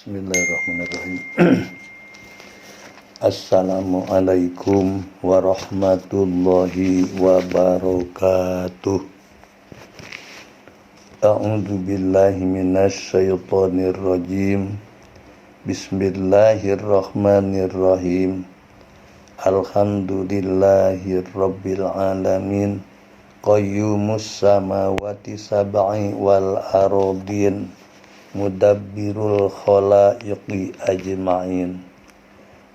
Bismillahirrahmanirrahim. Assalamualaikum warahmatullahi wabarakatuh. A'udzu billahi minasyaitonir rajim. Bismillahirrahmanirrahim. Alhamdulillahirabbil alamin. Qayyumus samawati sab'i wal ardin. Mudabbirul khalaiqi ajma'in.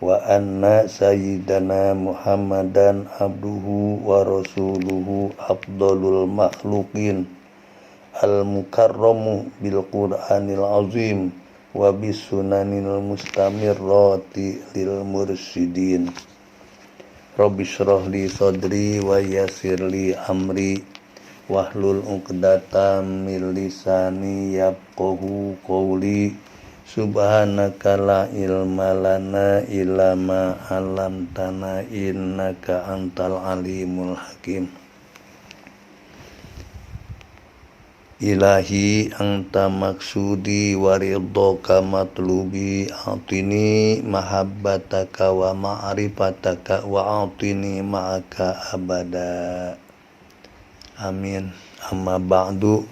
Wa anna sayyidana Muhammadan abduhu wa rasuluhu afdalul makhluqin al mukarramu bil qur'anil azim wa bis sunanil mustamirrati lil mursidin. Rabbi shrah li sadri wa yassir li amri wahlul 'uqdatam min lisani yafqahu qawli. Subhanaka la ilma lana illa ma 'allamtana innaka antal alimul hakim. Ilahi anta maksudi wa ridhaka matlubi, a'tini mahabbataka wa ma'rifataka wa a'tini ma'aka abada. Amin. Amma ba'du.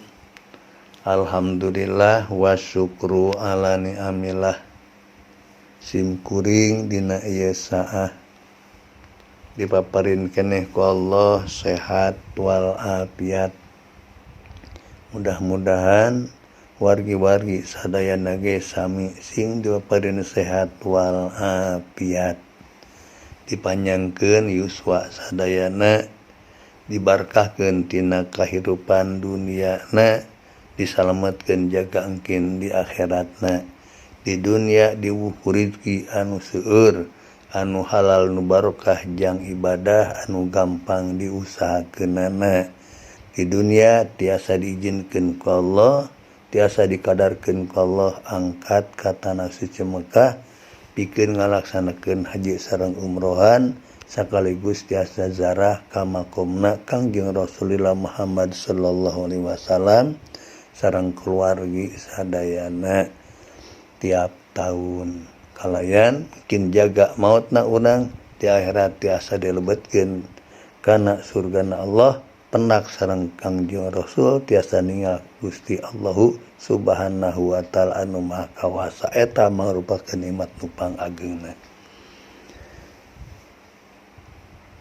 Alhamdulillah wa syukru ala ni'amillah. Sim kuring dina ieu saah dipaparin keneh ku Allah sehat wal afiat. Mudah-mudahan wargi-wargi sadayana ge sami sing dipaparin sehat wal afiat. Dipanjangkeun yuswa sadayana, dibarkahkeun tina kahirupan duniana, disalametkeun jaga engkin di akhiratna. Di dunia diwuh rezeki anu seueur, anu halal nu barokah jang ibadah anu gampang diusahakeunana. Di dunia tiasa diizinkeun ku Allah, tiasa dikadarkeun ku Allah angkat ka tanah suci Mekah pikeun ngalaksanakeun haji sareng umrohan, sekaligus tiasa zarah ka makomna Kangjeng Rasulullah Muhammad sallallahu alaihi wasallam sareng keluargi sadayana tiap tahun. Kalayan kin jaga mautna urang di akhirat tiasa dilebetkeun kana surgana Allah, penak sareng Kangjeng Rasul tiasa ningal Gusti Allahu Subhanahu wa taala anu Maha Kawasa. Eta mangrupakeun nikmat nu pangageungna.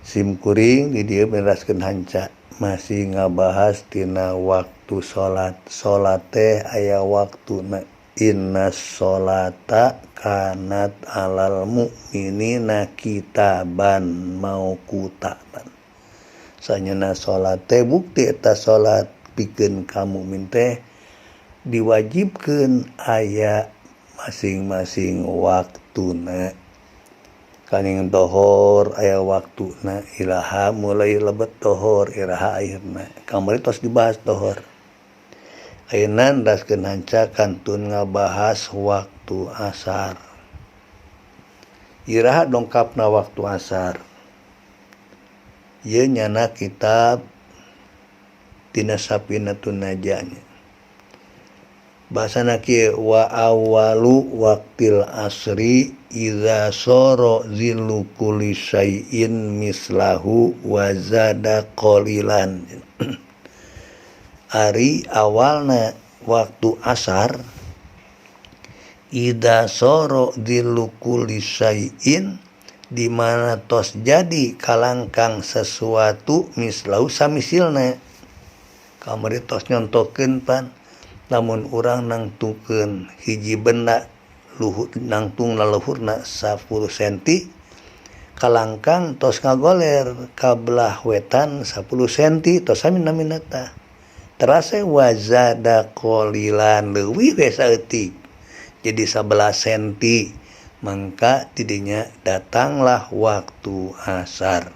Sim kuring di dieu neraskeun hanca masih ngabahas tina waktu salat. Salat teh aya waktuna. Inna sholata kanat alal mu'minina kitaban mauqutatan. Sanyana salat teh bukti eta salat pikeun ka mukmin teh diwajibkeun aya masing-masing waktuna. Kaning dohor aya waktuna, iraha mulai lebet dohor, iraha akhirna. Kamari tos dibahas dohor. Ayeuna neraskeun hanca kantun ngabahas waktu asar. Iraha dongkapna waktu asar. Ieu nyana kitab tina Safinatun Najah. Bahasana kieu, wa awalu waqtil asri idza sara zillu kulli syai'in mislahu wa zada qalilan. Ari awalna waktu asar idza sara zillu kulli syai'in, di mana tos jadi kalangkang sesuatu mislahu samisilna. Kamari tos nyontokeun pan, lamun urang nangtukeun hiji benda luhur nangtung laluhurna 10 senti, kalangkang tos ngagoler ka belah wetan 10 senti tos sami namina tah. Terasa wazada qalilan leuwih we saeutik jadi 11 senti, mangka tidinya datanglah waktu asar.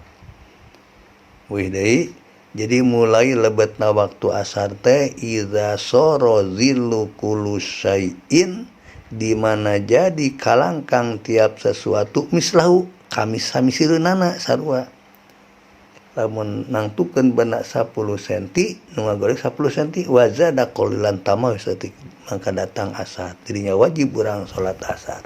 Wih deui, jadi mulai lebetna waktu asar teh idza sara zillu kullu syai'in, di mana jadi kalangkang tiap sesuatu mislahu kami sami sireunana sarua. Lamun nangtukeun benda 10 cm nu ngagoreng 10 cm wazada qalilan tambah saeutik mangka datang asar. Dirinya wajib urang salat asar.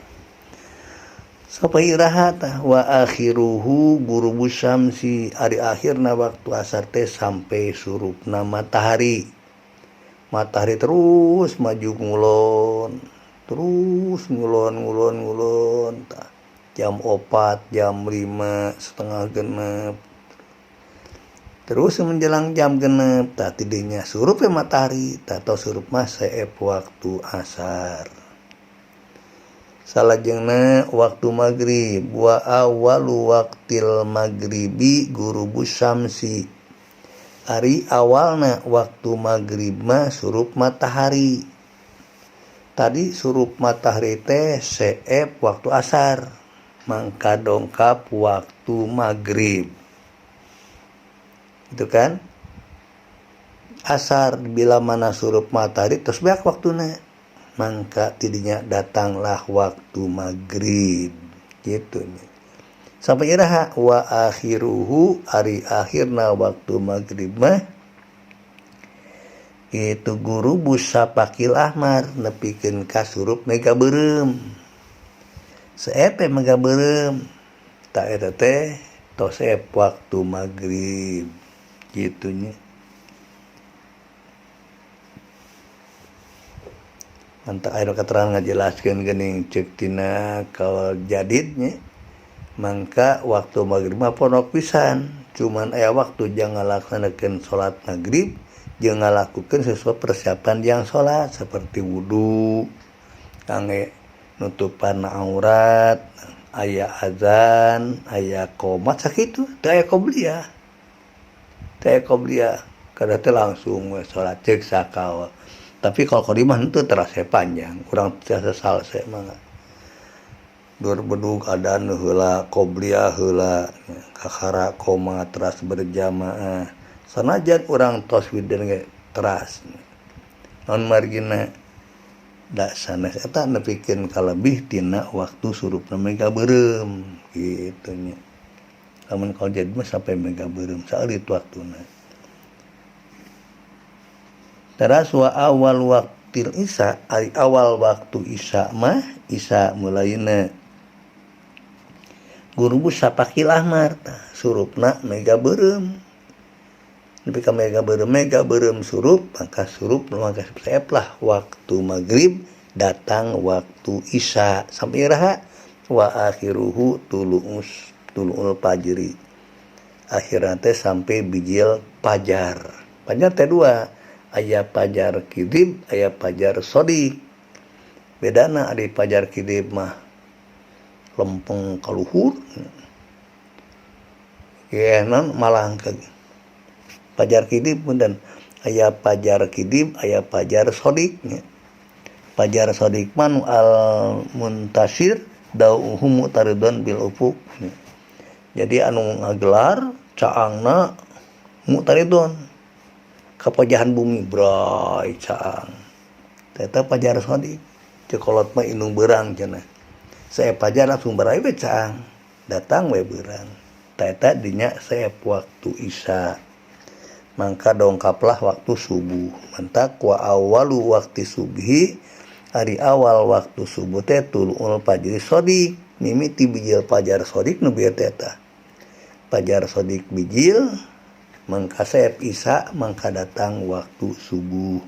Sampai iraha tah wa akhiruhu ghurubu syamsi ari akhirna waktu asar teh sampai surupna matahari. Matahari terus maju ngulon, terus ngulon ngulon ngulon tah. Jam 4, jam 5, setengah genep. Terus menjelang jam genep tah tidinya surup we matahari, tah tos surup mah seep waktu asar. Salajengna waktu maghrib wa awwalu waqtil maghribi ghurubu syamsi. Ari awalna waktu maghrib mah surup matahari. Tadi surup matahari teh seep waktu asar, mangka dongkap waktu maghrib. Itu kan asar bila mana surup matahari terus beak waktuna, mangka tidinya datanglah waktu maghrib gitu nya. Sampai iraha wa akhiruhu ari akhirna waktu maghrib mah itu ghurubu syafaqil ahmar nepikeun ka surup mega beureum. Seep mega beureum ta eta teh tos seep waktu maghrib gitu nya. Mantap aya keterangan ngajelaskeun geuning ceuk tina kaul jadid nya. Mangka waktu maghrib mah pondok pisan, cuman aya waktu jangan ngalaksanakeun salat maghrib jeung ngalakukeun sesuatu persiapan yang salat seperti wudu, kangge nutupan aurat, aya azan, aya qomat sakitu, teu aya qobliyah. Teu aya qobliyah, kada teh langsung we salat ceuk sakaol. Tapi kalau qolimah henteu terasa panjang, urang tiasa salse mah. Dur bedug adan heula qobliyah heula kakara qomat teras berjamaah. Sanajan urang tos widir ge teras. Non margina da sanes eta nepikeun kalebih tina waktu surupna mega beureum kitu nya. Lamun kaul jadi mah sampai mega beureum saeulit waktuna. Teras wa awal waqtil isya ari awal waktu isya mah isya mulaina ghurubu syafaqil ahmar tah surupna mega beureum. Nepi ka mega beureum surup maka surup maka seep lah waktu maghrib datang waktu isya sampai iraha wa akhiruhu tulu'ul fajri. Akhirna teh sampai bijil fajar. Fajar teh dua, aya fajar kidib, aya fajar shodiq. Bedana ari fajar kidib mah lempeng kaluhur. Ye non malah ke fajar kidib punten aya fajar kidib, aya fajar shodiq nya. Fajar shodiq mah nu al muntasir dauhu mutaridun bil ufuq. Jadi anu ngagelar caangna mutaridun kapajahan bumi bray caang. Eta fajar shodiq ceuk kolot mah indung beurang cenah. Sae fajar langsung berai we caang, datang we beurang. Eta dinya saep waktu isya. Mangka dongkaplah waktu subuh. Mantak wa awwalu waqti subhi ari awal waktu subuh teh tulu'ul fajri shodiq. Mimiti bijil fajar shodiq nu bieu teh tah. Fajar shodiq bijil mangka saep isya mangka datang waktu subuh.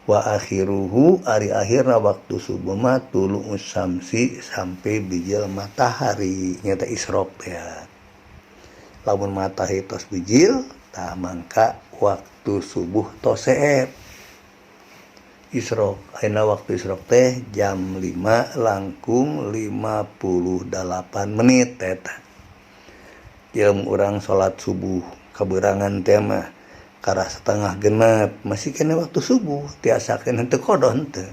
Wa akhiruhu ari akhirna waktu subuh mah tulu'us syamsi sampai bijil matahari nyata isyraq teh. Lamun matahari tos bijil tah mangka waktu subuh tos seep. Isyraq ayeuna waktu isyraq teh jam 5 langkung 58 menit eta. Jam urang salat subuh kaberangan teh mah karah setengah genep masih kena waktu subuh tiasa kena henteu qada henteu.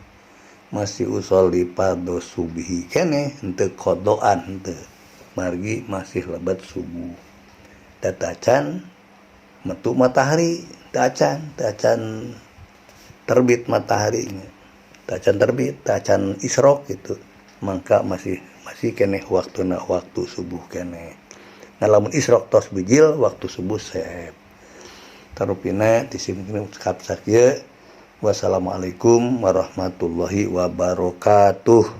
Masih usolli fardhu subhi keneh henteu qadoan henteu. Margi masih lebet subuh. Datacan metu matahari, tacan terbit mataharinya. Tacan terbit, tacan isyraq gitu. Mangka masih keneh waktuna waktu subuh keneh. Nah, lamun isyraq tos bijil, waktu subuh seep. Tarupina ti sim cekap sakieu. Wassalamualaikum warahmatullahi wabarakatuh.